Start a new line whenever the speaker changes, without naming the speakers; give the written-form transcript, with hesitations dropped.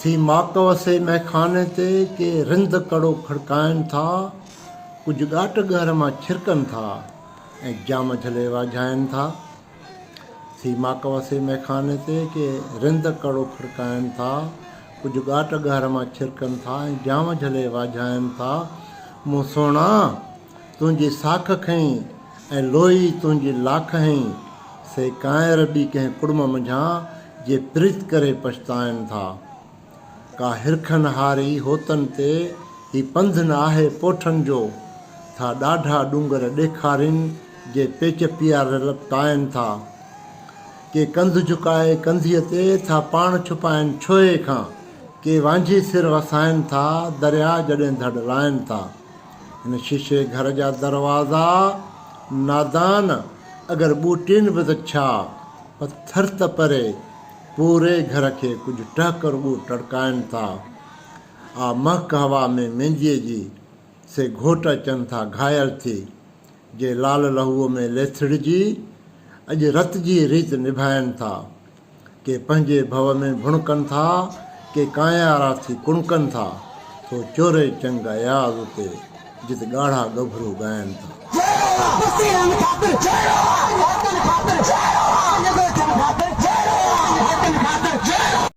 ٿي ماڪ وسي مئخاني تي، ڪي رند ڪڙو کڙڪائن ٿا، ڪجهه ڳاٽ ڳهر مان ڇرڪن ٿا ۽ جام جهلي واجهائن ٿا. ٿي ماڪ وسي مئخاني تي، ڪي رند ڪڙو کڙڪائن ٿا، ڪجهه ڳاٽ ڳهر مان ڇرڪن ٿا ۽ جام جهلي واجهائن ٿا. مون سهڻا! تنهنجي ساک کنئي ۽ لوئي تنهنجي لاک هنئي، سي ڪانئر ٻي ڪنهن ڪڙم منجهان جي پريت ڪري پڇتائن ٿا. ڪا هرکن هاري هوتن تي هي پنڌ نه آهي پوٺن جو، ٿا ڏاڍا ڏونگر ڏيکارين جي پيچ پياري لپٽائن ٿا. ڪي ڪنڌ جهڪائي ڪنڌيء تي ٿا پاڻ ڇپائن ڇوهي کان، ڪي وانجهي سر وسائن ٿا درياء جڏهن ڌڙ لائن ٿا. هن شيشي گهر جا دروازا نادان اگر ٻوٽين به ته ڇا، پٿر ته پري، پوري گهر کي ڪجهه ٽهڪ رڳو ٽڙڪائن ٿا. آ مهڪ هوا ۾ مينديء جي، سي گهوٽ اچن ٿا گهايل ٿي، جي لال لهوء ۾ ليٿڙجي، اڄ رت جي ريت نڀائن ٿا. ڪي پنهنجي ڀؤ ۾ ڀڻڪن ٿا، ڪي ڪانئارا ٿي ڪڻڪن ٿا، ٿو چوري چنگ اياز اتي، جت ڳاڙها ڳڀرو ڳائن ٿا.